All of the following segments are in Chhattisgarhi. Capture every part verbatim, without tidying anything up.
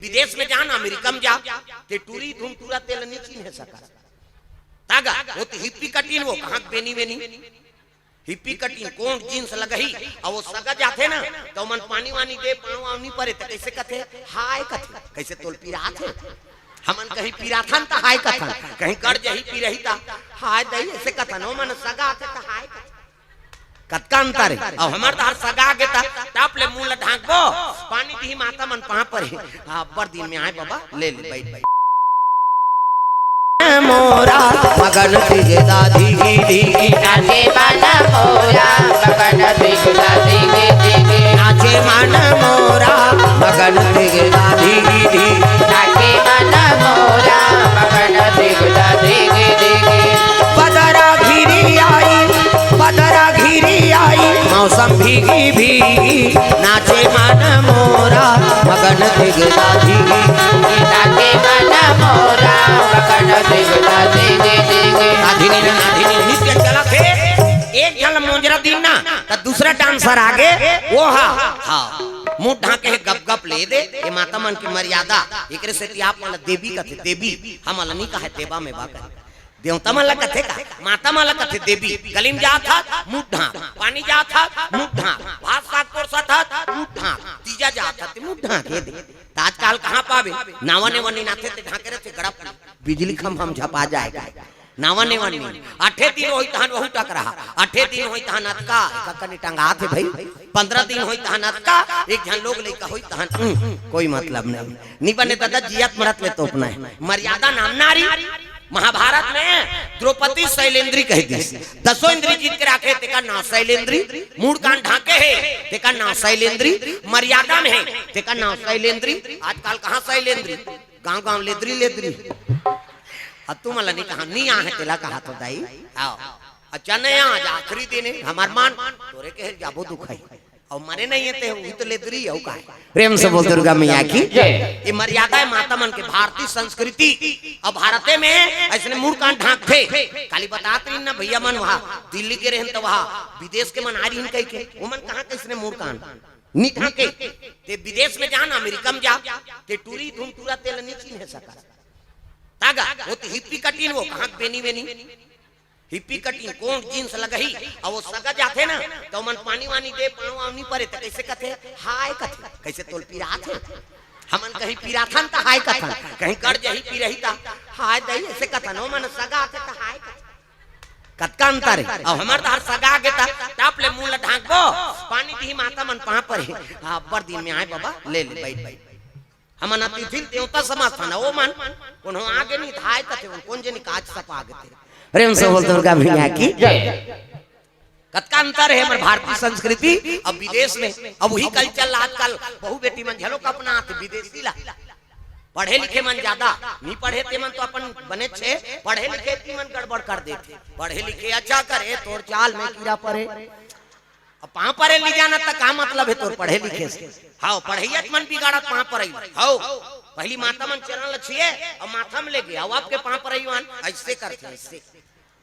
विदेश में जा ना, अमेरिका में जा, ते टूरी धुन टूरा तेला नी चिन्हे सकस। तागा, वो तो हिप्पी कटिन, वो कहाँ बेनी वेनी? हिप्पी कटिन, कोट जींस लगही, अउ वो सगा जाथे ना, त ओमन पानी वानी दे, पाँव वाँव नी परे, त कइसे कथे? हाय कथे। कइसे तोल पिरात हे? हमन कहीं पिराथन त हाय कथन, कहीं गड़ जही पिरही त हाय दई, अइसे कथन। ओमन सगा आथे त हाय कथे। कतका अंतर हे। अउ हमर त हर सगा आगे त टप ले मुँह ल ढांकबो, पानी दिही माता मन पाँव परे। हाँ, अब्बड़ दिन में आए बाबा, ले ले, बइठ, बइठ। मोरा मगन तिगदा धिगी धिगी। नाचे मन मोरा मगन तिगदा धिगी धिगी। नाचे मन मोरा मगन तिगदा धिगी धिगी। नाचे मन मोरा मगन तिगदा धिगी धिगी। बदरा घिरी आई, बदरा घिरी आई, मौसम भीगी भीगी। नाचे मन मोरा मगन तिगदा धिगी। नाचे मन मोरा मगन तिगदा धिगी धिगी। नाधिनी न नाधिनी नृत्य चलत हे। एक झन मोजरा दिन ना, त दूसरा डांसर आगे, वो हा, हाँ, मुंह ढांके हे, गप गप ले दे, ये माता मन के मर्यादा। एकरे सेती आप मन ला देवी कथे, देवी, हमन ला नी कहे, देवा में बा कहे। देवता मन ला कथे का? माता मन ला कथे देवी। गली में जात हस, मुंह ढांक, पानी जात हस, मुंह ढांक, भात साग परोसत हस, मुंह ढांक, तीजा जात हस, ते मुंह ढांक, ये दे। त आजकल कहाँ पाबे? नावा नेवा नीन आथे ते ढांके रथे, गड़प बिजली खम्भा म झपा जाय का। नावा नेवा नीन। आठे दिन होही तहन वहू टकराहा। आठे दिन होही तहन अतका, एका कनी टंगात हे भई। पंद्रह दिन होही तहन अतका, एक झन लोग लइका होही तहन, उम, कोई मतलब नहीं। नी बने ददा, जियत मरत ले तोपना हे। मर्यादा नाम नारी। महाभारत में द्रौपदी सैलेंद्री कहि दिस। दसों इंद्री जीत के राखे, तेकर नांव सैलेंद्री। मूड़ कान ढांके हे, तेकर नांव सैलेंद्री। मर्यादा में हे, तेकर नांव सैलेंद्री। आजकल कहाँ सैलेंद्री? गांव गांव लेदरी लेदरी। अब तुमन ला नी कहा, नी आहे तेला कहा तो दाई। आओ। अच्छा नहीं, आज आखिरी दिन हे, हमर मान, तोरे के जाबो दुखाही। अउ मरे नहीं हे ते, उही तो लेदरी, अउ का हे? प्रेम से बोल दुर्गा मैया की। जय। ये मर्यादा हे माता मन के, भारतीय संस्कृति। अउ भारते में अइसने मुड़ कान ढांकथे। काली बतात रहिन ना भैया मन, वहाँ दिल्ली के रहेन त वहाँ विदेश के मन आ रहिन कहिके, ओमन कहाँ कइसने मुड़ कान नी ढांके। ते विदेश में जा ना, अमेरिका में जा, ते टूरी धुन टूरा तेला नी चिन्हे सकस। तागा, वो तो हिप्पी कटिन, वो कहाँ बेनी वेनी? हिप्पी कटिन, कोट जींस लगही, अउ वो सगा जाथे ना, त ओमन पानी वानी दे, पाँव वाँव नी परे, त कइसे कथे? हाय कथे। कइसे तोल पिरात हे? हमन कहीं पिराथन त हाय कथन, कहीं गड़ जही पिरही त हाय दई, अइसे कथन। ओमन सगा आथे त हाय कथन। कतका अंतर हे। अउ हमर त हर सगा आगे त टप ले मुँह ल ढांकबो, पानी दिही माता मन पाँव परे। हाँ, अब्बड़ दिन में आए बाबा, ले ले, बइठ, बइठ। हमन अतिथि देवता समझथन, ओमन कोनो आगे नी धाय कथे, कोन जनी काज सपा आगे ते। प्रेम से बोल दुर्गा मैया की। जय। कतका अंतर हे हमर भारतीय संस्कृति अउ विदेश में। अब उही कल्चर ला आजकल बहू बेटी मन घलो अपनात हे, विदेशी ला। पढ़े लिखे मन ज्यादा, नी पढ़े ते मन तो अपन बने छे, पढ़े लिखे ते मन गड़बड़ कर देथे। पढ़े लिखे अच्छा करे, तोर चाल में कीड़ा परे। अब पाँव परे ली जाना त का मतलब हे तोर पढ़े लिखे से? हव, पढ़इया त मन बिगाड़त पाँव परई। हव, पहिली माता मन चरण ल छुए अउ माथा म लेगे, अउ अब के पाँव परई मन अइसे करथे, अइसे।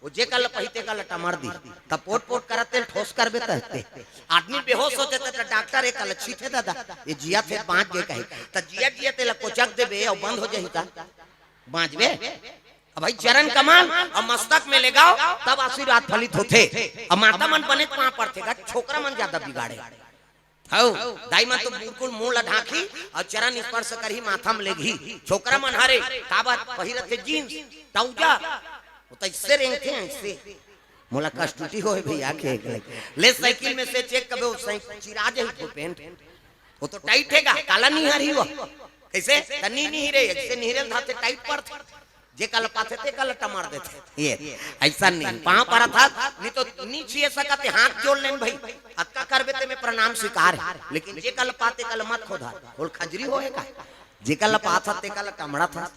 वो जेकर ल पही तेकर ल टमर दी, त पोट पोट करत तेल ठोस करबे त हते। आदमी बेहोश हो जाथे त डॉक्टर एकर ल छीथे ददा, ये जियत हे बाँच गे कही, त जियत जियत तेला कोचक देबे अउ बंद हो जाही त बाँचबे? अब भाई चरण कमल अउ मस्तक में लेगाव, तब आशीर्वाद फलित होथे। अब माता मन बने पाँव परथे गा, छोकरा मन ज्यादा बिगाड़े। हव, दाई मन तो बिल्कुल मुँह ल ढांकही अउ चरण स्पर्श करही, माथा म लेगही। छोकरा मन हरे, काबर पहिरथे जींस, टउजा, वो त अइसे रेंगथे, अइसे। मोला कष्टुटी होय भैया के एक लगे। ले साइकिल में से चेक करबे, वो साइकिल चिरा जाही वो पैंट। वो तो टाइट हे गा, काला निहरही वो। कइसे? त नी निहरे, अइसे निहरे ल धाथे टाइट परथे। जेकर ल पाथे तेकर ल टमर देथे। ये, अइसन नहीं, पाँव परत हस, नी तो नी छुए सकत हे, हाथ जोड़ लेन भई। अतका करबे ते में प्रणाम स्वीकार हे, लेकिन जेकर ल पाथे तेकर ल मत खोधा, ओल खजरी होय का? जेकर ल पाथस तेकर ल टमरत हस,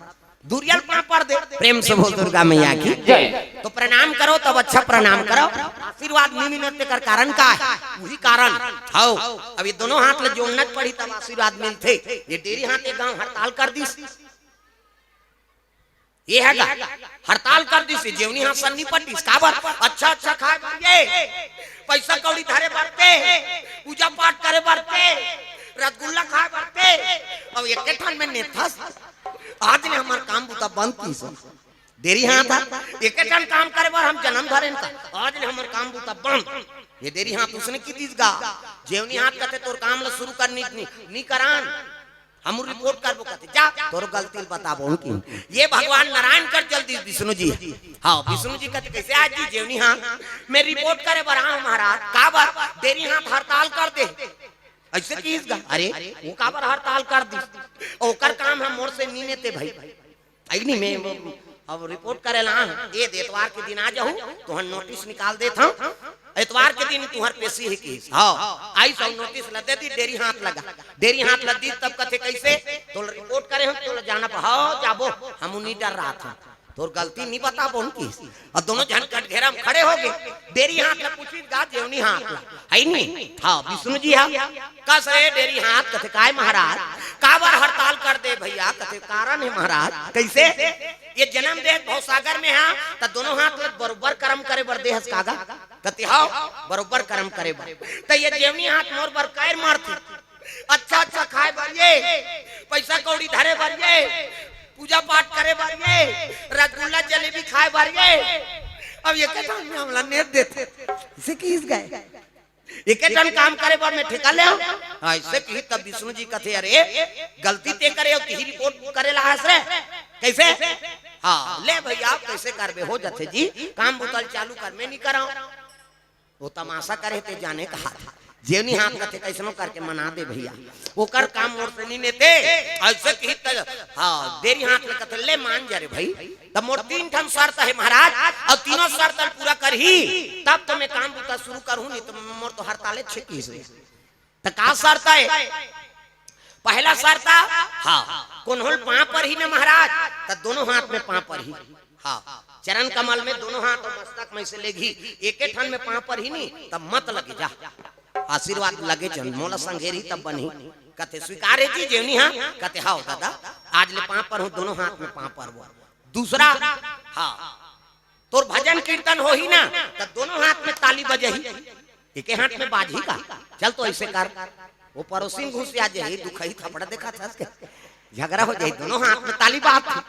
दुरिहा ल पाँव पर दे। प्रेम से बोल दुर्गा मैया की। जय। तो प्रणाम करो तब अच्छा प्रणाम करो, आशीर्वाद नी मिलत तेकर कारण का हे? उही कारण। हव, अब ये दोनों हाथ ल जोड़ना पड़ही तब आशीर्वाद मिलथे। ये डेरी हाथ एक गांव हड़ताल कर दिस। ये हे गा, हड़ताल कर दिस, जेवनी हाथ सन नी पटिस। काबर? अच्छा अच्छा खाय बर ये, पइसा कौड़ी धरे बर ते, पूजा पाठ करे बर ते, रसगुल्ला खाए बर ते, अउ एके ठन में नेथस। आज ले हमर काम बुता बंद किहिस। डेरी हाथ हा, एके ठन काम करे बर हम जनम धरेन का, आज ले हमर काम बुता बंद। ये डेरी हाथ उसने किहिस गा, जेवनी हाथ कथे तोर काम ल शुरू कर नी, नी, नी करान, हम रिपोर्ट करबो कथे, जा तोर गलती ल बताबो उनकी। ये भगवान नारायण कर जल्दी विष्णु जी। हाँ, विष्णु जी कथे, "कैसे आज जी जेवनी हाथ, मैं रिपोर्ट करे बर आऊं महाराज।" "काबर?" "डेरी हाथ हड़ताल कर दे।" अइसे किहिस गा। "अरे, वो काबर हड़ताल कर दिस?" "ओकर काम ह मोर से नी नेते भाई।" "अइ नी, मैं वो, अब रिपोर्ट करे ला आए हंव, ए दे एतवार के दिन आ जाहू, तुहर नोटिस निकाल देत हंव, एतवार के दिन तुहर पेशी हे किहिस।" हाँ, आइस अउ नोटिस ल दे दिस, डेरी हाथ लगा, डेरी हाथ ल दिस, तब कथे, "कैसे? तोला रिपोर्ट करे हंव, तोला जाना प-, हाँ, जाबो, हमू नी डर्राथन।" तोर गलती नी बताबो उनकी। अउ दोनों झन कटघेरा म खड़े होगे। डेरी हाथ ल पूछिस गा, जेवनी हाथ ल। अइ नी? हाँ, विष्णु जी हा। कस रे डेरी हाथ, कथे, "काय महाराज, काबर हड़ताल कर दे भइया?" कथे, "कारण हे महाराज।" "कैसे?" "ये जनम देहे भवसागर में हा, त दोनों हाथ ल बरोबर करम करे बर देहस का गा?" कथे, "हाँ, बरोबर करम करे बर।" "त ये जेवनी हाथ मोर बर काबर मारथे?" "अच्छा अच्छा खाए बर ये, पैसा कौड़ी धरे बर ये, पूजा पाठ करे बर ये, रसगुल्ला जलेबी खाए बर ये, अब एके ठन में हमला नेत देथे।" अइसे किहिस गा, "एके ठन काम करे बर मैं ठेका ले हंव।" हाँ, अइसे किहिस तब विष्णु जी कथे, "अरे, गलती ते करे अउ तिही रिपोर्ट करे ला आएस रे, कैसे?" "हाँ, ले भइया, अब कैसे करबे, हो जाथे जी, काम बुता ल चालू कर, मैं नी करांव।" वो तमाशा करे ते जाने कहा था। जेवनी हाथ कथे, "कैसनो करके मना दे भइया, ओकर काम मोर से नी नेते।" अइसे किहिस त, हाँ, डेरी हाथ ल कथे, "ले मान जा रे भई, त मोर तीन ठन शर्त हे महाराज, अउ तीनों शर्त ल पूरा करही, तब तो मैं काम बुता शुरू करहूं, नी त मोर तो हड़ताले छेकिस हे।" "त का शर्त हे?" "पहला शर्त, हाँ, कोनो ल पांव परही ना महाराज, त दोनों हाथ में पांव परही।" हाँ, चरण कमल में दोनों हाथ अउ मस्तक में से लेगही, एके ठन में पांव परही नी, तब मत लगे जा। आशीर्वाद लगे जन, मोला संघेरही तब बनही। कथे, "स्वीकार हे जी जेवनी हाथ?" कथे, "हव दादा, आज ले पांव परहूं, दोनों हाथ में पांव परबो।" दूसरा, हाँ, "तोर भजन कीर्तन होही ना, त दोनों हाथ में ताली बजही।" एके हाथ में बाजही का? चल तो अइसे कर। वो पड़ोसिन घुसिया जाही, दुखही थपड़ा देखाथस के। झगरा हो जाही, दोनों हाथ में ताली बाजही।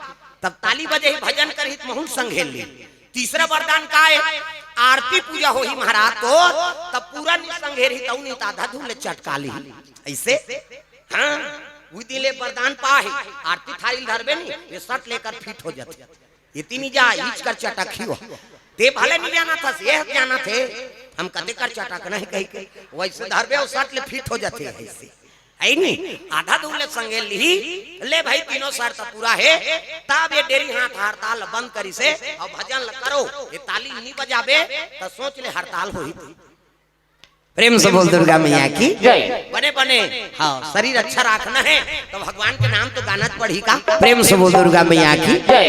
तब ताली बजही, भजन करही त महूं ल संघेर लिही। तीसरा वरदान का हे? आरती पूजा होही महाराज तोर, तब पूरा नी संघेरही, तउ नी त आधा दूर ले चटका लिही। अइसे? हाँ, उही दिन ले वरदान पाहे, आरती थारी ल धरबे नी, ये शर्त लेकर फिट हो जाथे। एती नी जा, इच कर चटकही हो। ते भले नी जानथस, ये जानथे, हम कते कर चटकना हे कहिके। वइसे धरबे, ओ शर्त ले फिट हो जाथे, अइसे। हे नी? आधा दूर ले संघेर लिही, ले भई, तीनों शर्त पूरा हे, तब ये डेरी हाथ हड़ताल बंद करिस हे, अउ भजन ल करो, ये ताली नी बजाबे, त सोच ले हड़ताल होही। प्रेम से बोल दुर्गा मैया की। जय। बने बने, हाँ, शरीर अच्छा राखना हे, त भगवान के नाम तो गाना पड़ही का। प्रेम से बोल दुर्गा मैया की। जय।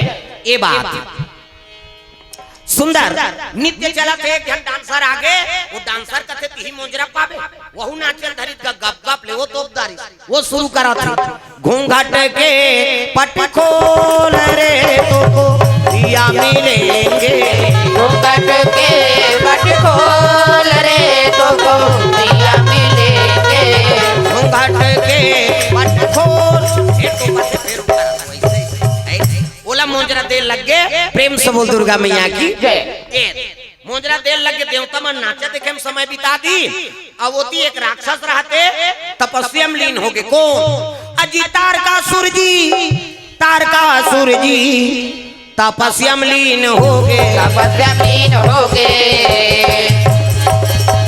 ए बात सुंदर, नृत्य चलत हे, एक झन डांसर आगे, वो डांसर कथे, "तिही मोंजरा पाबे।" वहू नाचे ल धरिस गा, गप गप ले वो तोप डारिस, वो शुरू करत हे, "घूंघट के पट खोल रे, तोको पिया मिलेंगे।" घूंघट के पट खोल रे, तोको पिया मिलेंगे। घूंघट के पट खोल, ए तो बस फेर ऊपर आता वइसे। ए, ओला मोंजरा दे लग गे, प्रेम से बोल दुर्गा मैया की। जय। ए, मोंजरा दे लग गे, देवता मन नाचा देखे म समय बिता दिस। अउ ओती एक राक्षस रहथे, तपस्या म लीन होगे। कोन? अजी तारकासुर जी, तारकासुर जी तपस्या म लीन होगे। तपस्या म लीन होगे।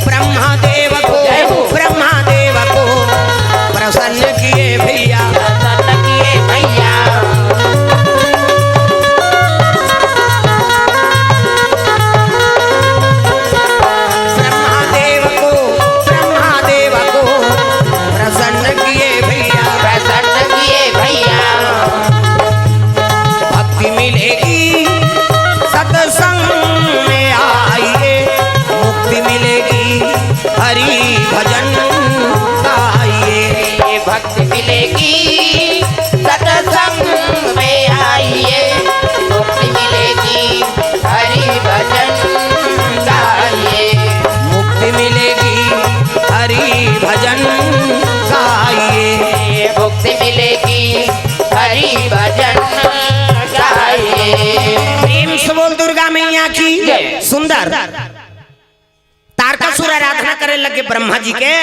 ब्रह्मा देव को, जय हो। ब्रह्मा देव को प्रसन्न किए भैया। प्रसन्न किए भैया। ब्रह्मा देव को, ब्रह्मा देव को प्रसन्न किए भैया। प्रसन्न किए भैया। भक्ति मिलेगी सत्संग में आइए, आराधना करे लगे ब्रह्मा जी के।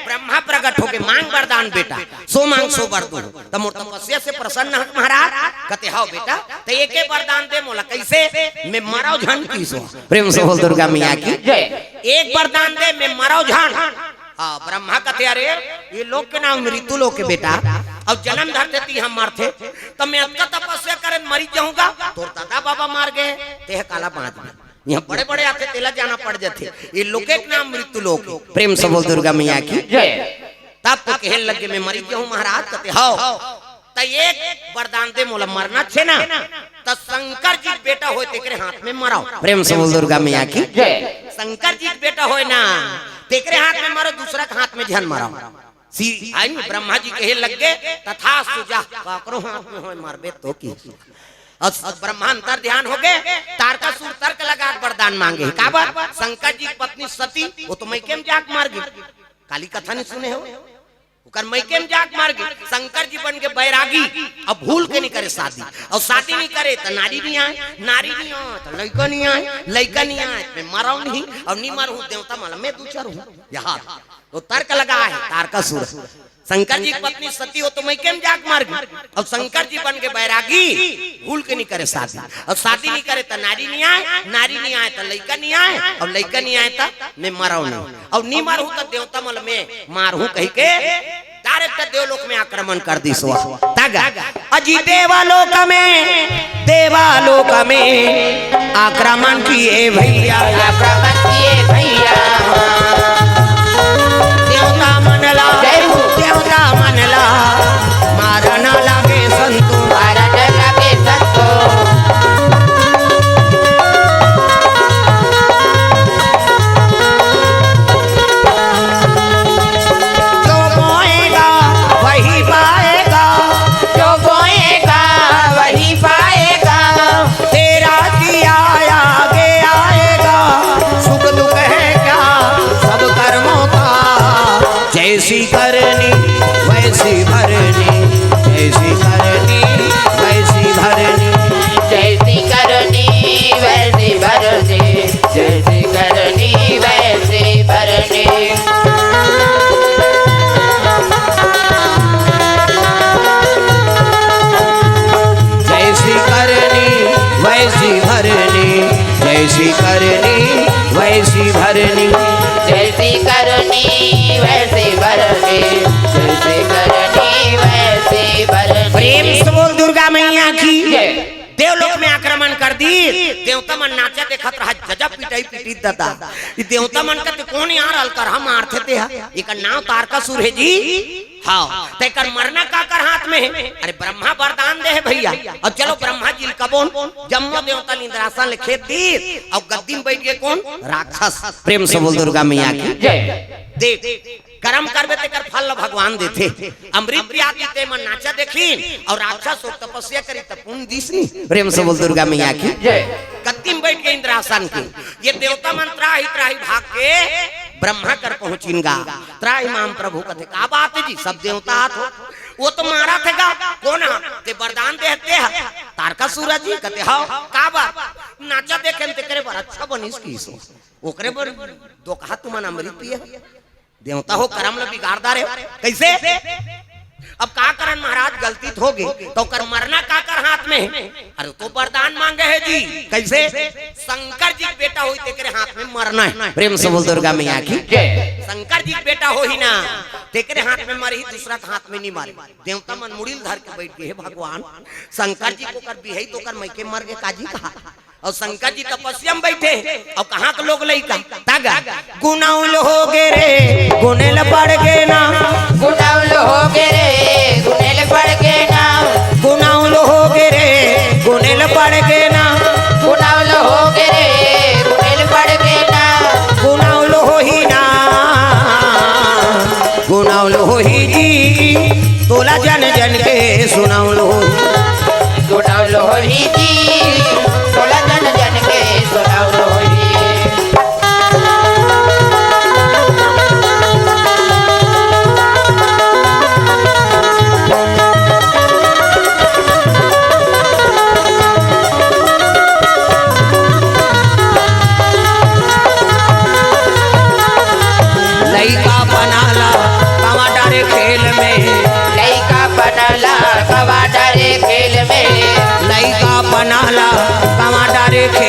ब्रह्मा प्रगट होके, "मांग वरदान बेटा, सो मांग सो वर दूं।" त मोर तपस्या से प्रसन्न हक महाराज? कथे, "हव बेटा।" "त एके वरदान दे मोला।" "कइसे?" "मैं मरव झन।" किहिस ओ। प्रेम से बोल दुर्गा मैया की। जय। "एक वरदान दे, मैं मरव झन।" हाँ, ब्रह्मा कथे, "अरे, ये लोक के नाम मृत्यु लोक हे बेटा, अउ जनम धरथे तिहां मरथे, त मैं अतका तपस्या करे मरी जाहूं गा, तोर दादा बाबा मर गे, तेह काला बांच गे।" इहां बड़े-बड़े आथे, तेला जाना पड़ जाथे। ये लोके के नाम मृत्यु लोक हे। प्रेम से बोल दुर्गा मैया की। जय। तब तो कहे लगे, "मैं मरी जाहूं महाराज।" कथे, "हव।" "त एक वरदान दे मोला, मरना हे ना, त शंकर जी के बेटा होय तेकरे हाथ में मरव।" प्रेम से बोल दुर्गा मैया की। जय। "शंकर जी के बेटा होय ना, तेकरे हाथ में मरव, दूसरा के हाथ में झन मरव।" सी, आई नी, ब्रह्मा जी कहे लग गे, "तथास्तु, जा, काकरो हाथ में होय मरबे तो।" किहिस। अउ ब्रह्मा अंतर ध्यान हो गे, तारकासुर तर्क लगा के वरदान मांगे। काबर? शंकर जी की पत्नी सती, ओ तो मइके में जाके मर गे। काली कथा नइ सुने हो? ओकर मइके में जाके मर गे। शंकर जी बन गे बैरागी, अब भूल के नइ करे शादी, अउ शादी नइ करे त नारी नइ आय, नारी नइ आय त लइका नइ आय, लइका नइ आय त मैं मरव नहीं, अउ नइ मरहूं देवता मन ल मैं दुचरहूं। इहां तो तर्क लगा हे तारकासुर। शंकर जी की पत्नी सती, ओ तो मइके में जाके मर गे, अउ शंकर जी बन गे बैरागी, भूल के नइ करे शादी, अउ शादी नइ करे त नारी नइ आय, नारी नइ आय त लइका नइ आय, अउ लइका नइ आय त मैं मरव नहीं, अउ नइ मरहूं त देवता मन ल मैं मारहूं कहिके direct देवलोक में आक्रमण कर दिस ओ। तग अजी देवालोक में, देवालोक में आक्रमण किए भइया। आक्रमण किए भइया। देवता मन ला, जय हो। देवता मन ला मारना लागे संतो। मारना लागे संतो। जो बोएगा वही पाएगा। जो बोएगा वही पाएगा। तेरा किया आगे आएगा। सुख दुख है क्या सब कर्मों का। जैसी करनी वैसी भरनी। जैसी करनी वैसी भरनी। जैसी करनी वैसी भरनी। जैसी करनी वैसी भरनी। जैसी करनी वैसी भरनी। जैसी करनी वैसी भरनी। जैसी करनी वैसी भरनी। जैसी करनी वैसी भरनी। प्रेम से बोल दुर्गा मैया की। जय। देवलोक में आक्रमण कर दिस। देवता मन नाचा देखत रहा, गजब पिटाई पीटिस दादा। ये देवता मन कथे, "कोन यार अलकरहा मारथे तेहा? एकर नाम तारकासुर हे जी।" हाँ, त एकर मरना काकर हाथ में हे? अरे ब्रह्मा वरदान दे हे भइया। अब चलो ब्रह्मा जी ल कबोन, जम्मो देवता ल इंद्रासन ले खेद दिस, अउ गद्दी में बइठ गे कोन? राक्षस। प्रेम से बोल दुर्गा मैया की। जय। देख, करम करबे तेकर फल ल भगवान देथे। अमृत पिया दिस ते मन नाचा देखिन, अउ राक्षस हो तपस्या करिस त पुन दिस नी। प्रेम से बोल दुर्गा मैया की। जय। गद्दी में बइठ गे इंद्रासन के। ये देवता मन त्राहि त्राहि भाग के ब्रह्मा कर पहुंचिन गा। त्राहि माम प्रभु। कथे, "का बात हे जी, सब देवता आत हो?" "ओ तो मारथे गा।" "कोन हा?" "ते वरदान दे हे तेहा।" "तारकासुर जी?" कथे, "हव।" "का बात?" "नाचा देखेन तेकरे बर अच्छा बनिस किहिस ओ।" "ओकरे बर दोकहा तुमन अमृत पिए हो?" देवता हो करम ल बिगाड़ डारे हो। कइसे? अब का करन महाराज, गलती त हो गे, त ओकर मरना काकर हाथ में हे? अरे तो वरदान मांगे हे जी। कइसे? शंकर जी के बेटा होही तेकरे हाथ में मरना हे। प्रेम से बोल दुर्गा मैया की। जय। शंकर जी के बेटा होही ना, तेकरे हाथ में मरही, दूसरा के हाथ में नइ मरही। देवता मन मुड़ी ल धर के बइठ गे, "हे भगवान, शंकर जी के ओकर बिहई त ओकर मइके मर गे काजी कहा।" अउ शंकर जी तपस्या में बइठे, अउ कहाँ के लोग लइका? तग गुनउल हो गे रे, गुनेल पड़ गे ना। गुनउल हो गे रे, गुनेल पड़ गे ना। गुनउल हो गे रे, गुनेल पड़ गे ना। गुनउल हो गे रे, गुनेल पड़ गे ना। गुनउल होही ना, गुनउल होही जी, तोला जन जन के सुनउल होही। सुनउल होही जी, तोला जन जन के सुनउल होही।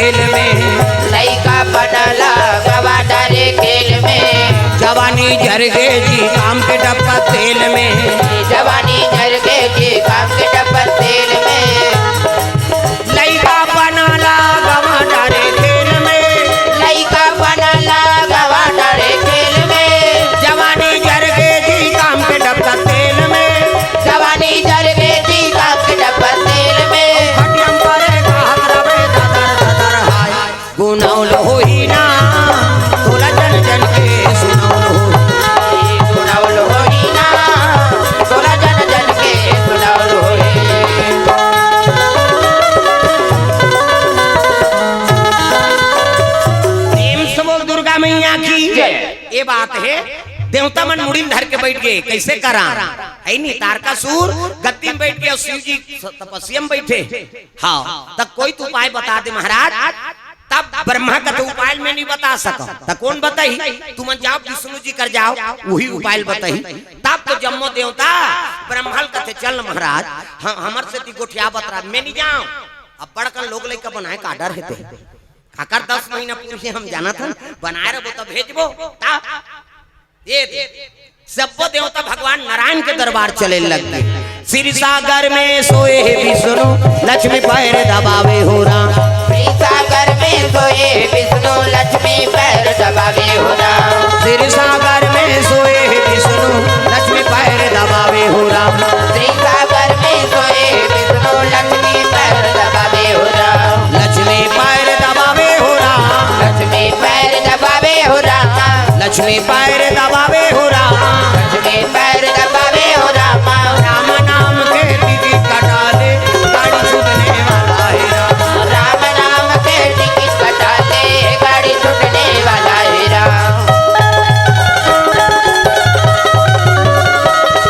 खेल में। लइकापन ला गवा डारे खेल में। जवानी झर गे जी काम के डब्बा तेल में। जवानी झर गे जी काम के डब्बा तेल में। लइकापन ला गवा डारे खेल में। लइकापन ला गवा डारे खेल में। जवानी झर गे जी काम के डब्बा तेल में। जवानी झर गे जी काम के डब्बा तेल में। खटियम परे कहत रवे ददर ददर हाय। गुनौल होही ना, तोला जन जन के सुनौल होही। गुनौल होही ना, तोला जन जन के सुनौल होही। प्रेम से बोल दुर्गा मैया की। जय। ये बात हे, देवता मन मुड़ी ल धर के बइठ गे, कइसे करा? हइ नी, तारकासुर गद्दी म बइठ गे, शिव जी तपस्या म बइठे। हाँ, त कोई तो उपाय बता दे महाराज। तब ब्रह्मा कथे उपाय ल मैं नइ बता सकँव, त कोन बताही? तुमन जाव विष्णु जी कर जाव, उही उपाय ल बताही। तब तो जम्मो देवता ब्रह्मा ल कथे, चल महाराज, हम, हमर सेती गोठियावत रह, मैं नइ जाँव। अब बड़कन लोग लइका बनाए का डर हे ते। काकर दस महीना पूरही हम जानत हन, बनाए रहिबो त भेजबो। त ये दे, सब्बो देवता भगवान नारायण के दरबार चले लग गे। क्षीर सागर में सोए हे विष्णु, लक्ष्मी पैर दबावे हो राम। क्षीर सागर में सोए हे विष्णु, लक्ष्मी पैर दबावे हो राम। क्षीर सागर में सोए हे विष्णु, लक्ष्मी पैर दबावे हो राम। क्षीर सागर में सोए हे विष्णु, लक्ष्मी पैर दबावे हो राम। लक्ष्मी पैर दबावे हो राम। लक्ष्मी पैर दबावे हो राम। लक्ष्मी पैर दबावे हो राम। लक्ष्मी पैर दबावे हो राम। राम नाम के टिकट कटा ले, गाड़ी छूटने वाला हे राम। राम नाम के टिकट कटा ले, गाड़ी छूटने वाला हे राम।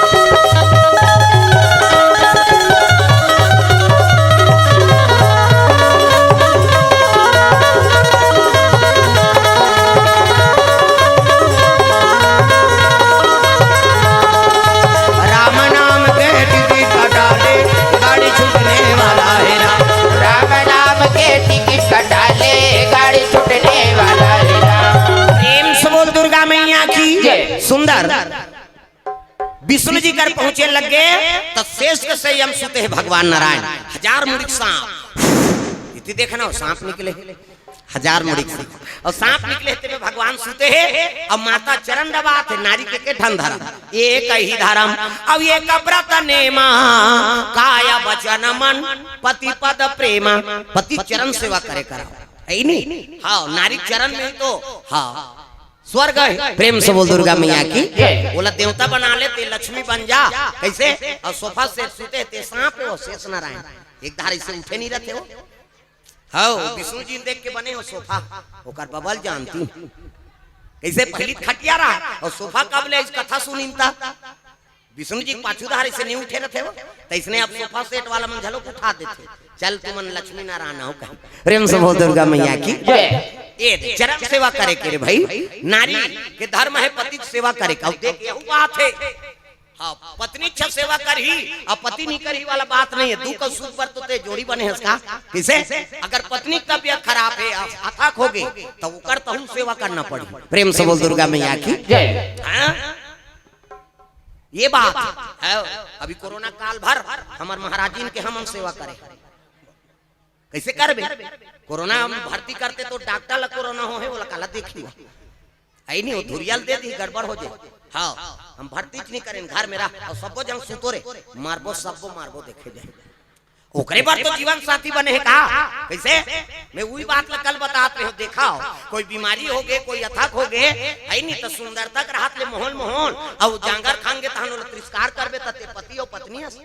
राम नाम के टिकट कटा ले, गाड़ी छूटने वाला हे राम। राम नाम के टिकट कटा ले, गाड़ी छूटने वाला हे राम। प्रेम से बोल दुर्गा मैया की। जय। सुंदर। विष्णु जी कर पहुंचे लग गे, त शेष के सैया म सुते हे भगवान नारायण। हजार मुड़ी के सांप। इति देखना हो, सांप निकले हे। हजार मुड़ी के सांप। अउ सांप निकले हे, तेमे भगवान सुते हे। अउ माता चरण दबात हे, नारी के के ठन धरम। एक ही धरम, अउ एक व्रत नेमा, काय वचन मन, पति पद प्रेमा। पति चरण सेवा करे करा। हइ नी? हाँ, नारी चरण में ही तो, हाँ। स्वर्ग हे। प्रेम से बोल दुर्गा मैया की। जय। ओला देवता बना ले, ते लक्ष्मी बन जा। कइसे? अउ सोफा सेट सुते, ते सांप हे, ओ शेष नारायण। एक धार अइसे उठे नइ रहते हो। हव, विष्णु जी देख के बने हो सोफा। ओकर बबल जानती। कइसे पहिली खटिया रहा, अउ सोफा कब ले अइसे कथा सुनिन त। विष्णु जी पाछू धार अइसे नइ उठे रहते हो, त अइसने अब सोफा सेट वाला मन घलो उठा देथे। चल तुमन लक्ष्मी नारायण हो कहीं। प्रेम से बोल दुर्गा मैया की। जय। ए दे, चरण सेवा करे के रे भाई। नारी के धर्म हे पति के सेवा करे के। अउ देख, यहू बात हे। हाँ, पत्नी अच्छा सेवा करही, अउ पति नइ करही वाला बात नइ हे। दुख अउ सुख बर तो ते जोड़ी बने हस का? कइसे? अगर पत्नी के तबियत खराब हे, अ-, अथक हो गे, त ओकर तहू सेवा करना पड़ही। प्रेम से बोल दुर्गा मैया की। जय। हाँ? ये बात हे। अभी कोरोना काल भर हमर महाराजिन के हमन सेवा करे। कइसे करबे? कोरोना हम भर्ती करते त डॉक्टर ला कोरोना हो हे, ओला काला देखही? हइ नी, ओ धुरिया ल दे दिही, गड़बड़ हो जाही। हाँ, हम भर्ती च नइ करेन, घर में रह। अउ सब्बो झन सुतो रे, मारबो, सब्बो मारबो, देखे जाही। ओकरे बर तो जीवन साथी बने हे का? कइसे? मैं उही बात ला कल बतात रहेंव, देखव, कोई बीमारी हो गे, कोई अथक हो गे, हइ नी, त सुंदरता के रहत ले मोहन मोहन, अउ जांगर खान गे तहन ओला तिरस्कार करबे, त ते पति अउ पत्नी हस।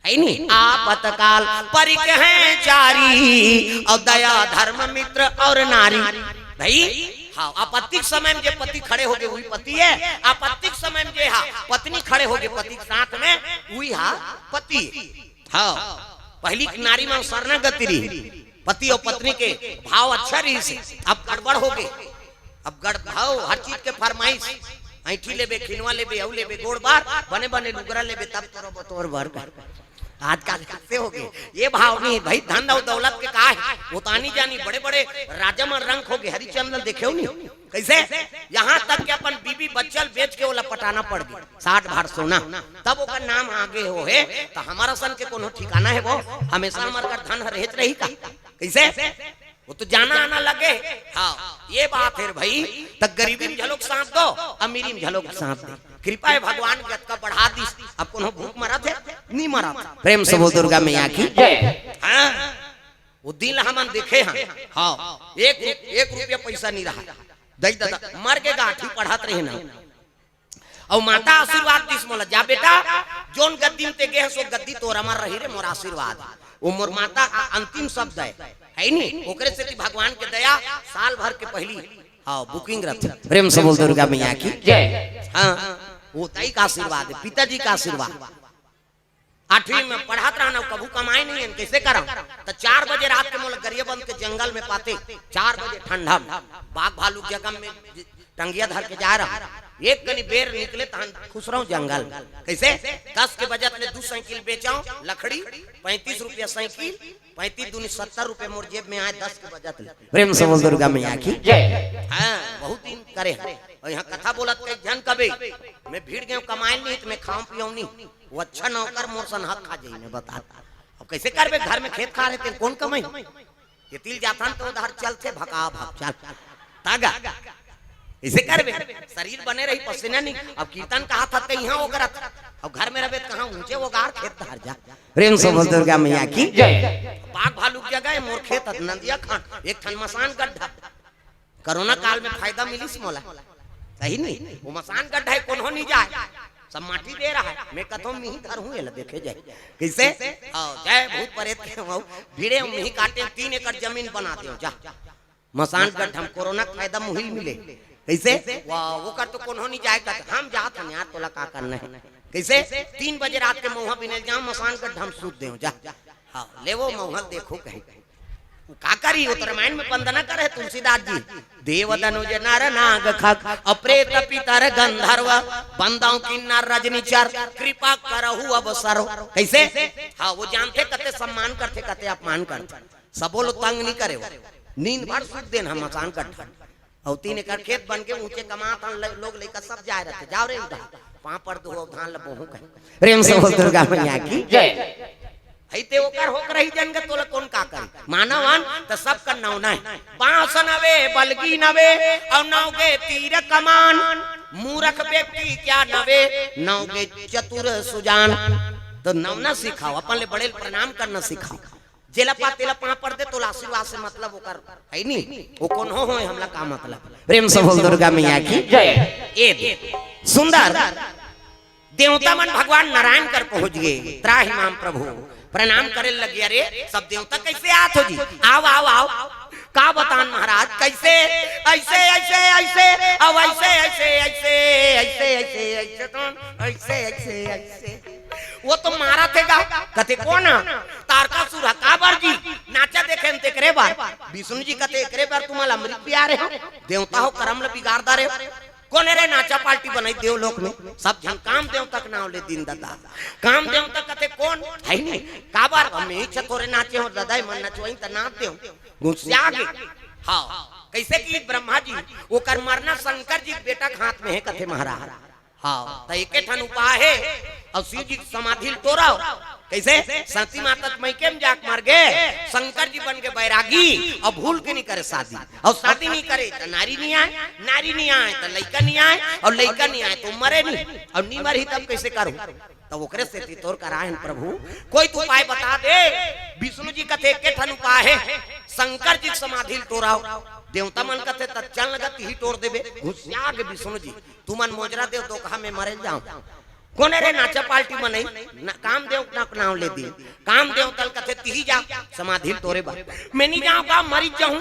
हइ नी? आपतकाल परिक हे चारी, अउ दया धर्म मित्र अउ नारी। भाई, हाँ, आपत्ति के समय में जे पति खड़े हो गे, उही पति हे। आपत्ति के समय में जे हा पत्नी खड़े हो गे पति के साथ में, उही हा पति। हाँ, पहिली के नारी मन शरणागति रही, पति अउ पत्नी के भाव अच्छा रहिस, अब गड़बड़ हो गे। अब गड़-, भाव हर चीज के फरमाइश, ऐंठी लेबे, खिनवा लेबे, अउ लेबे, गोड़ बार, बने बने लुगरा लेबे, तब तोर ब-, तोर बर कर। आजकल कइसे होगे? ये भाव नहीं भाई, धन अउ दौलत के का हे? वो तो आनी जानी, बड़े बड़े राजा मन रंक होगे। हरिचंद ल देखेव नहीं, कइसे? यहाँ तक कि अपन बीबी बच्चा ल बेच के ओला पटाना पड़ गे, साठ भार सोना, तब ओकर नाम आगे हो हे। तो हमर असन के कोनो ठिकाना हे वो? हमेशा हमर कर धन ह रहेच रही का? कइसे? वो तो जाना आना लगे। हाँ, ये बात हे रे भाई। त गरीबी में घलोक साथ दो, अमीरी में घलोक साथ दे। कृपा हे भगवान के, अतका बढ़ा दिस। अब कोनो भूख मरत हे? नहीं मरत। प्रेम से बोल दुर्गा मैया की। जय। हाँ, वो दिन हमन देखे हन। हाँ, एक रु-, एक रुपया पैसा नहीं रहा। दई ददा, मर के गांठी पढ़त रहे ना। अउ माता आशीर्वाद दिस मोला, "जा बेटा, जोन गद्दी में ते गे हस, वो गद्दी तोर अमर रही रे, मोर आशीर्वाद।" वो मोर माता का अंतिम शब्द हे, हे नी? ओकरे सेती भगवान के दया, साल भर के पहिली, हाँ, booking रथे। प्रेम से बोल दुर्गा मैया की। जय। हाँ, वो दाई का आशीर्वाद हे, पिताजी का आशीर्वाद। आठवीं में पढ़त रहन, कभू कमाए नहीं हन, कइसे करंव? त चार बजे रात के मोला गरियाबंद के जंगल में पाते, चार बजे ठंडा में, बाघ भालू के जगह में टंगिया धर के जाए रहा। एक कनी बेर निकले तहन खुसरंव जंगल में। कइसे? दस के बजत ले दू साइकिल बेचंव, लकड़ी, पैंतीस रुपया साइकिल, पैंतीस दूनी सत्तर रुपया मोर जेब में आए दस के बजत ले। प्रेम से बोल दुर्गा मैया की। जय। हाँ, बहुत दिन करे हन। अउ यहाँ कथा बोलत कई झन कबे, मैं भीड़ गेंव कमाए नहीं, त मैं खांव पियंव नहीं। वो अच्छा नौकर मोर सन हक खा जाही, मैं बता। अब कइसे करबे, घर में खेत खार हे, तेन कोन कमाही? ये तिल जाथन तो उधार चलथे, भका भक चल। तागा। कइसे करबे? शरीर बने रही, पसीना नहीं। अब कीर्तन कहाथस त इहाँ ओगरत। अब घर में रहबे त कहाँ ऊंचे ओगार खेत धार जा। प्रेम से बोल दुर्गा मैया की। जय। बाघ भालू के जगह हे मोर खेत, नंदिया खान, एक ठन मसान गड्ढा। कोरोना काल में फायदा मिलिस मोला, सही नहीं? वो मसान गड्ढा हे, कोनो नहीं जाए, सब माटी दे रहा हे। मैं कथंव मिही धरहूँ, एला देखे जाए। कइसे? हाँ, जय भूत परेत के हूँ, भिड़े हूँ, मिही काटे, तीन एकड़ जमीन बना देंव, जा। मसान गड्ढा में कोरोना के फायदा मुहिल मिले। कइसे? वाह, ओकर तो कोनो नहीं जाए, कथे, "हम जात हन यार, तोला का करना हे?" कइसे? तीन बजे रात के महुआ बिने ल जांव, मसान गड्ढा में सूत देंव, जा। हाँ, लेवो महुआ ल देखो कहे। वो का करी, वो तो रामायण में वंदना करे हे तुलसीदास जी। "देव दनुज नर नाग खग, अप्रेत पितर गंधर्व, बंदौ किन्नर रजनीचर, कृपा करहु अब सर्व।" कइसे? हाँ, वो जानथे कते सम्मान करथे, कते अपमान करथे। सबो लो तंग नहीं करे वो। नींद भर सूत देन हम मसान गड्ढा। अउ तीन एकड़ खेत बन के ऊंचे कमात हन, ल-, लोग लइका सब जाए रहथे, "जाव रे उधार, पापड़ दुहो, धान ल बोहू" कहे। प्रेम से बोल दुर्गा मैया की। जय। हई ते ओकर होक रही जन के, तोला कोन का करे? मानव हन त सबकर नवना हे। बांस नवे, बलगी नवे, अउ नव गे तीर कमान। मूरख व्यक्ति क्या नवे, नव गे चतुर सुजान। तो नवना सिखाव, अपन ले बड़े ल प्रणाम करना सिखाव। जेला पा तेला पापड़ दे, तोला आशीर्वाद से मतलब ओकर हे नी, वो कोनो होय, हमला का मतलब? प्रेम से बोल दुर्गा मैया की। जय। ए दे। सुंदर। देवता मन भगवान नारायण कर पहुंच गे। "त्राहि माम प्रभु।" प्रणाम करे लगे, "अरे, सब देवता कइसे आत हो जी? आव, आव, आव।" "का बतान महाराज, कइसे?" "अइसे, अइसे, अइसे, अउ अइसे, अइसे, अइसे, अइसे, अइसे, अइसे, तो अइसे, अइसे, अइसे।" वो तो मारथे गा, कथे, "कोन?" "तारकासुर ह।" "काबर जी?" "नाचा देखेन तेकरे बर।" विष्णु जी कथे, "एकरे बर तुम्हारा अमृत पिया रहे हो, देवता हो, करम ल बिगाड़ डारे हो।" "कोन रे नाचा पार्टी बनाई देव लोक में?" सब झन काम देवता के नाव ले दिन ददा। काम देवता कथे, "कोन?" "हे नहीं।" "काबर?" "अब मैं ही छथोरे नाचे हो ददा, मन नचवाई त नाच देव।" गुस्सा गे। हाँ, कइसे कि ब्रह्मा जी, ओकर मरना शंकर जी के बेटा के हाथ में हे, कथे महाराज। हाँ, त एके ठन उपाय हे, अउ शिव जी के समाधि ल टोरव। कइसे? सती माता के मइके में जाके मर गे, शंकर जी बन गे बैरागी, अउ भूल के नहीं करे शादी, अउ शादी नहीं करे त नारी नहीं आए, नारी नहीं आए त लइका नहीं आए, अउ लइका नहीं आए त मरे नहीं, अउ नहीं मरही तब कइसे करू? त ओकरे सेती तोर करा हन प्रभु, कोई तो उपाय बता दे। विष्णु जी कथे, "एके ठन उपाय हे, शंकर जी के समाधि ल टोरव।" देवता मन कथे, "त चल न गा, तिही टोर देबे।" गुस्सा गे विष्णु जी, "तुमन मोजरा देव, दोकहा में मरे जाव।" "कोन रे नाचा पार्टी मनई, ना काम देव ना नाव ले दे, काम देवता ल कथे तिही जा समाधि ल टोरे बर।" "मैं नहीं जाव गा, मरी जाहूं।"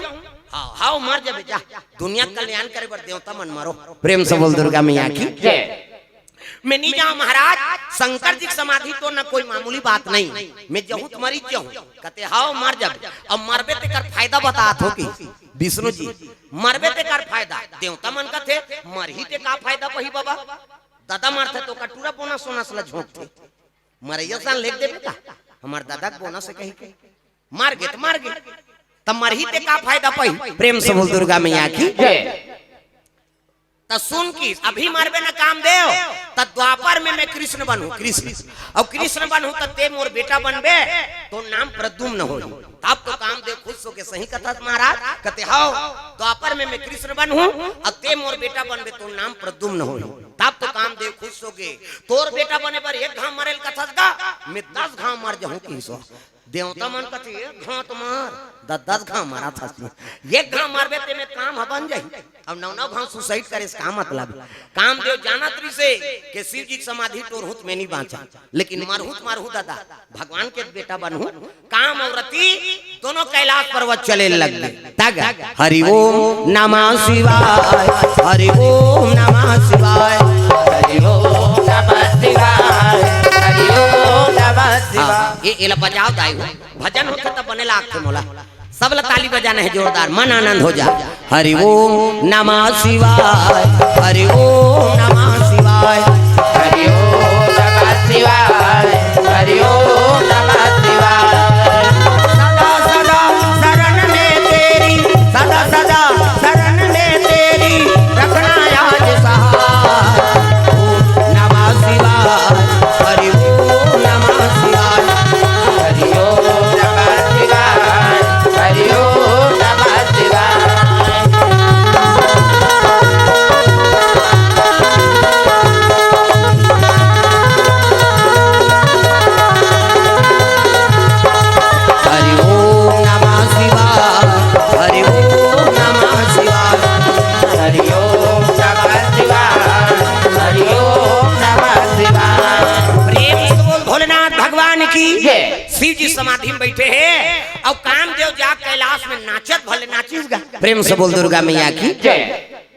"हाँ, हाँ, मर जाबे जा, दुनिया के कल्याण करे बर देवता मन मरो।" प्रेम से बोल दुर्गा मैया की। जय। "मैं नहीं जाव महाराज, शंकर जी के समाधि टोरना कोई मामूली बात नहीं, मैं जाहूं त मरी जाहूं।" कथे, "हाँ, मर जाबे।" "अब मरबे तेकर फायदा बतात हो कि?" विष्णु जी, "मरबे तेकर फायदा।" देवता मन कथे, "मरही ते का फायदा पही बाबा? ददा मरथे त ओकर टूरा बोनस सोनस ल झोंकथे, मरइया सन लेख देबे का?" हमर दादा के बोनस हे कहिके। मर गे त मर गे, त मरही ते का फायदा पाही? प्रेम से बोल दुर्गा मैया की। त सुन किस, अभी मरबे न कामदेव, त द्वापर में मैं कृष्ण बनहूं, कृष्ण। अउ कृष्ण बनहूं त ते मोर बेटा बनबे, तोर नाम प्रद्युम्न होही। तब तो कामदेव खुश होके, सही कथस महाराज? कथे, हव, द्वापर में मैं कृष्ण बनहूं, अउ ते मोर बेटा बनबे, तोर नाम प्रद्युम्न होही। तब तो कामदेव खुश होके, तोर बेटा बने बर एक घांव मरे ल कथस गा, मैं दस घांव मर जाहूं किहिस। देवता मन कथे, एक घांव त मर, दस दस घांव मरथस। एक घांव मरबे ते में काम ह बन जाही। अब नौ नौ घांव suicide करे से का मतलब? कामदेव जानत रिहिसे के शिव जी के समाधि टोरहूं त में नी बांचंव, लेकिन मरहूं त मरहूं दादा, भगवान के बेटा बनहूं। काम अउ रति दोनों कैलाश पर्वत चले लग गे। तग हरि ओम नमः शिवाय, हरि ओम नमः शिवाय, हरि ओम नमः शिवाय, हरि ओम नमः शिवाय। हाँ, ये एला बजाव दाई हो, भजन होथे त बने लागथे मोला। सब ला ताली बजाना हे जोरदार, मन आनंद हो जा। हरि ओम नमः शिवाय, हरि ओम नमः शिवाय, हरि ओम नमः शिवाय, हरि ओम नमः शिवाय। सदा सदा शरण में तेरी, सदा सदा शरण में तेरी, रखना याद सहाय। ओम नमः शिवाय, हरि ओम नमः शिवाय, हरि ओम नमः शिवाय, हरि ओम नमः शिवाय। हरि ओम नमः शिवाय, हरि ओम नमः शिवाय, हरि ओम नमः शिवाय, हरि ओम नमः शिवाय। प्रेम से बोल भोलेनाथ भगवान की। जय। शिव जी समाधि में बैठे हे अउ कामदेव जा कैलाश में नाचत भले नाचिस गा। प्रेम से बोल दुर्गा मैया की। जय।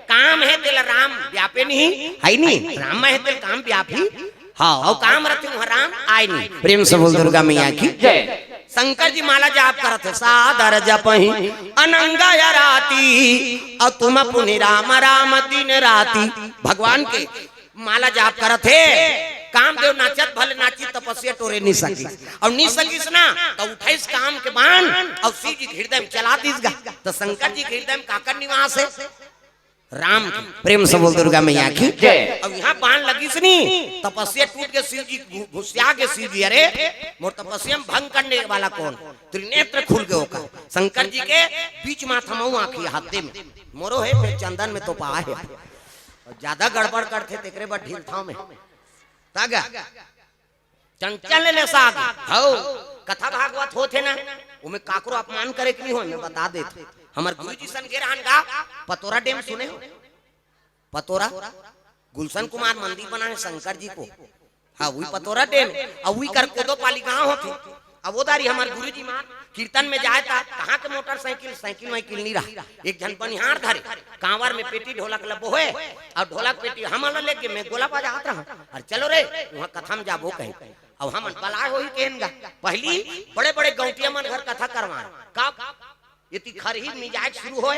काम हे तेला राम व्यापे नहीं, हे नहीं? राम हे तेला काम व्यापी। हाँ, अउ काम रथे उहाँ राम आय नहीं। प्रेम से बोल दुर्गा मैया की। जय। शंकर जी माला जाप करत हे, सादर जपहि अनंग आरती, अउ तुम पुनि राम राम दिन राती। भगवान के माला जाप करत हे, कामदेव नाचत भले नाची, तपस्या टोरे नी सकिस। अउ नी सकिस ना, त उठाइस काम के बाण अउ शिव जी के हृदय में चला दिस गा। त शंकर जी के हृदय में काकर निवास हे? राम के। प्रेम से बोल दुर्गा मैया की। जय। अउ इहाँ बाण लगिस नी, तपस्या टूट गे, शिव जी घु-, घुसिया गे शिव जी, अरे मोर तपस्या में भंग करने वाला कौन? त्रिनेत्र खुल गे ओकर। शंकर जी के बीच माथा में आँखी हाथे में। मोरो हे, फेर चंदन में तोपा हे। अउ ज्यादा गड़बड़ करथे तेकरे बर ढीलथाव में। तागा। चंचल ले साग, हौ, कथा भागवत होथे ना, ओमे काकरो अपमान करे के नहीं हो, मैं बता देत। हमर गुरुजी सन गे रहन गा, पतोरा डेम सुने हो? पतोरा? गुलशन कुमार मंदिर बनाए शंकर जी को। हाँ, वही पतोरा डेम, अउ वही कर कोदो पाली गांव होथे। अब वो दारी हमर गुरुजी मान कीर्तन में जाए ता, कहाँ के मोटरसाइकिल, साइकिल वाइकिल नहीं रहा। एक झन बनिहार धरे, कांवर में पेटी ढोलक ल बोहे, अउ ढोलक पेटी हमन ल लेके मैं गोला बजात रहा। अरे चलो रे, उहाँ कथा में जाबो कहे। अब हमन बलाय होही केन गा। पहली बड़े-बड़े गौंटिया मन घर कथा करवाए। का? एती खरही मिंजाय शुरू होय,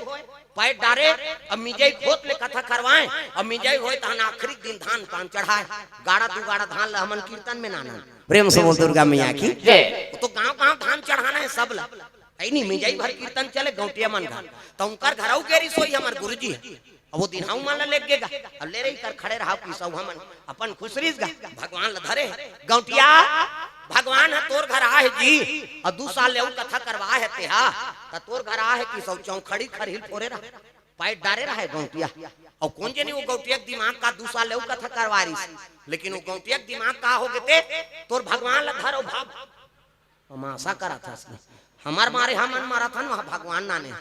पैर डारे, अब मिंजई होत ले कथा करवाए, अब मिंजई होय तहन आखिरी दिन धान पान चढ़ाए। गाड़ा दू गाड़ा धान ल हमन कीर्तन में नाना। प्रेम से बोल दुर्गा मैया की। जय। वो तो गांव-गांव धान चढ़ाना है सब ल। ऐ नहीं, मिंजई भर कीर्तन चले गौंटिया मन घर। त उनकर घर अउ गेरी सोई हमर गुरुजी। अब वो दिन हम मन ल लेग गे गा। अब ले रही कर खड़े रहा कि सब हमन अपन खुसरिस गा। भगवान ल धरे हे। गौंटिया, भगवान ह तोर घर आहे जी। अउ दू साल ले अउ कथा करवा हे तेहा। त तोर घर आहे कि सब चौखड़ी खरहिल फोरे रहा। पाइट डारे रहा हे गौंटिया। अउ कोन जनी वो गौंटिया के दिमाग का दू साल ले अउ कथा करवा रिस। लेकिन वो गौंटिया के दिमाग का हो गे ते, तोर भगवान ल धर अउ भाग। हम आशा करत हस। हमर मारे हमन मरत हन, वहाँ भगवान नाने।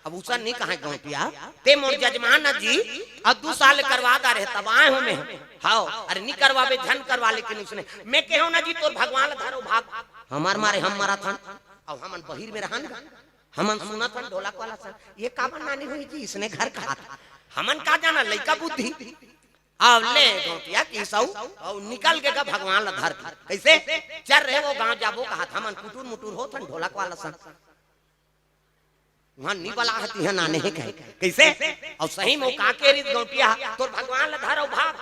अब उसन नहीं कहे गौंटिया, ते मोर जजमान न जी, अब दू साल करवा दा रहे, तब आए हो मैं। हाव, अरे नहीं करवाबे, झन करवा, लेकिन उसने, मैं कहो ना जी, तोर भगवान ल धरो भाग। हमर मारे हम मरत हन, अब हमन बहिर में रहन, हमन सुनत हन ढोलक वाला सन, ये काबर नानी हुई जी, इसने घर कहा था। हमन का जाना, लइका बुद्धि। अब ले गौंटिया किसौ, अउ निकल गे गा भगवान ल धर के। कइसे? चल रहे वो गांव जाबो कहत, हमन कुटुर मुटुर होत हन ढोलक वाला सन। उहाँ नी बला हती है नाने हे कहे। कइसे? अउ सही में वो का के रिस गौंटिया, तोर भगवान ल धर अउ भाग।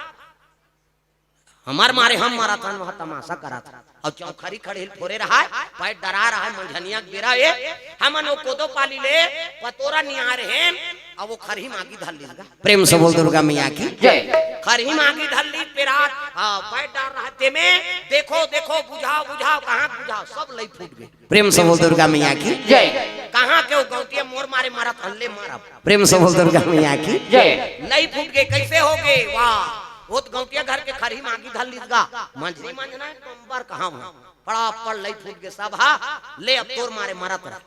हमर मारे हम मरत हन, वहाँ तमाशा करत हन। अउ चौखरी खड़हिल फोरे रहय, पैर डरा रहय, मंझनिया के बेरा ए, हमन ओ कोदो पाली ले पतोरा निहारे हन, अउ ओ खरही म आगी धर लिस गा। प्रेम से बोल दुर्गा मैया की जय। खरही म आगी धर लिस, पेरात, हाँ, पैर डार रहय तेमे, देखो, देखो, बुझाओ, बुझाओ, कहाँ बुझाओ, सब लई फूट गे। प्रेम से बोल दुर्गा मैया की जय। कहाँ के ओ गौंटिया मोर मारे मरत हन, ले मारब। प्रेम से बोल दुर्गा मैया की जय। लई फूट गे, कइसे हो गे? वाह, ओ त गौंटिया घर के खरही म आगी धर लिस गा, मंझनी मंझना एक नंबर कहाँ हुआ, फड़ाफड़ लई फूट गे सब, हा, ले अब तोर मारे मरत रह।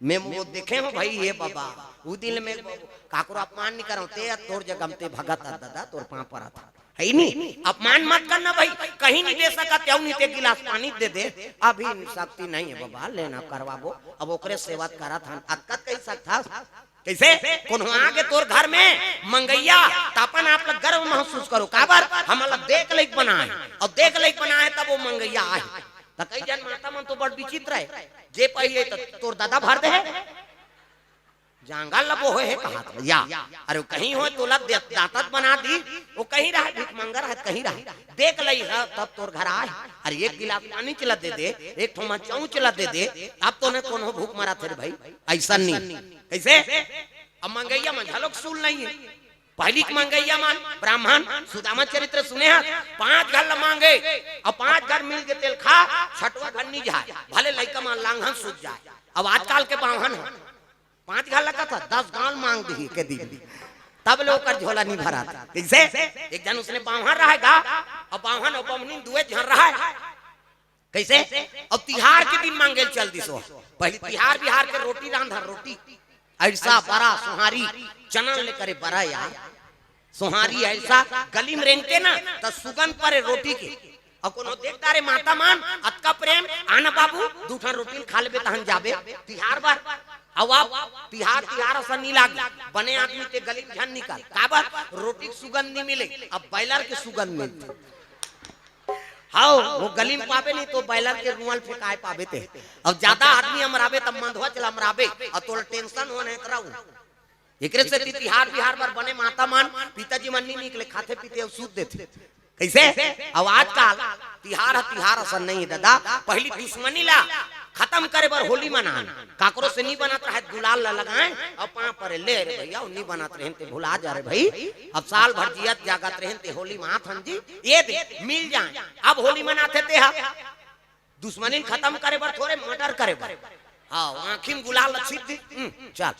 मैं वो देखे हूँ भाई, ये बाबा, उ दिन में काकरो अपमान नहीं करव, ते तोर जगह में ते भगत आ दादा, तोर पाँव परत हँव। हइ नी, अपमान मत करना भाई, कहीं नहीं दे सकत, अउ नहीं ते गिलास पानी दे दे, अभी शक्ति नहीं है बाबा, लेना करवाबो, अब ओकरे सेवा करत हन, अतका कहि सकथस। कइसे? कोनो आगे तोर घर में मंगइया, त अपन आप ला गर्व महसूस करो, काबर? हमन ला देख लइक बनाए, अउ देख लइक बनाए तब ओ मंगइया आए। त कई झन माता मन तो बड़ विचित्र हे, जे पहिए त तोर दादा भर दे हे, जांगर ल बोहे हे कहात हे या, अरे ओ कहीं होय तोला दे-, दांतत बना दी, ओ कहीं रहय भिखमंगा रहय, कहीं रहय, देख लइक ह तब तोर घर आए, अरे एक गिलास पानी च ला दे दे, एक ठो मचाऊ च ला दे दे, तब तो ने कोनो भूख मरत हे रे भाई, अइसन नहीं। कइसे? अब मंगइया मन घलोक सूल नहीं हे। पहिली के मंगइया मन, ब्राह्मण, सुदामा चरित्र सुने हस, पांच घर ल मांगे, अउ पांच घर मिल के तेल खा, छठवा घर नी जाय, भले लइका मन लांघन सूत जाय। अब आजकल के बाम्हन ह, पांच घर ल कथा, दस गांव ल मांग दिही के दिन, तब ले ओकर झोला नी भरात। कइसे? एक झन उसने बाम्हन रहय गा, अउ बाम्हन अउ बम्हनी दुए झन रहय। कइसे? अब तिहार के दिन मांगे ल चल दिस ओ। पहिली तिहार बिहार के रोटी रांधय, रोटी। अइरसा, बरा, सोहारी, चना ले करे बरा यार। सोहारी अइरसा गली में रेंगथे ना, त सुगंध परे रोटी के। अउ कोनो देख डारे माता मन, अतका प्रेम, आना बाबू, दू ठन रोटी ल खा लेबे तहन जाबे। तिहार बर, अउ अब तिहार, तिहार असन नी लागे। बने आदमी ते गली में झन निकल। काबर? रोटी के सुगंध नी मिले, अब बॉयलर के सुगंध मिलथे। हव, ओ गली में पाबे नहीं त बॉयलर के रुआं ल फेंकाय पाबे ते। अब जादा आदमी अमराबे त मंदवा च ल अमराबे, अउ तोला tension होना हे त रहू। एकरे सेती तिहार बिहार बर बने माता मन, पिताजी मन नी निकले, खाथे पीथे अउ सूत देथे। कइसे? अउ आजकल तिहार ह तिहार असन नहीं हे दादा, पहिली दुश्मनी ला खतम करे बर होली मनान, काकरो से नी बनत रहय त गुलाल ला लगाय, अउ पांव परे, ले रे भइया, नी बनत रहेन ते भुला जा रे भई, अब साल भर जियत जागत रहेन ते होली मनाथन जी, ए दे, मिल जाय, अब होली मनाथे ते ह। दुश्मनी ल खतम करे बर थोरे, murder करे बर। हाँ, आँखी में गुलाल ल छीट दी, हम्म, चल।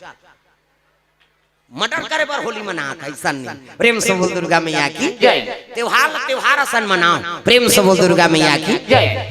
Murder करे बर होली मनात हे, अइसन नहीं। प्रेम से बोल दुर्गा मैया की जय। त्योहार ल त्योहार असन मनाव। प्रेम से बोल दुर्गा मैया की जय।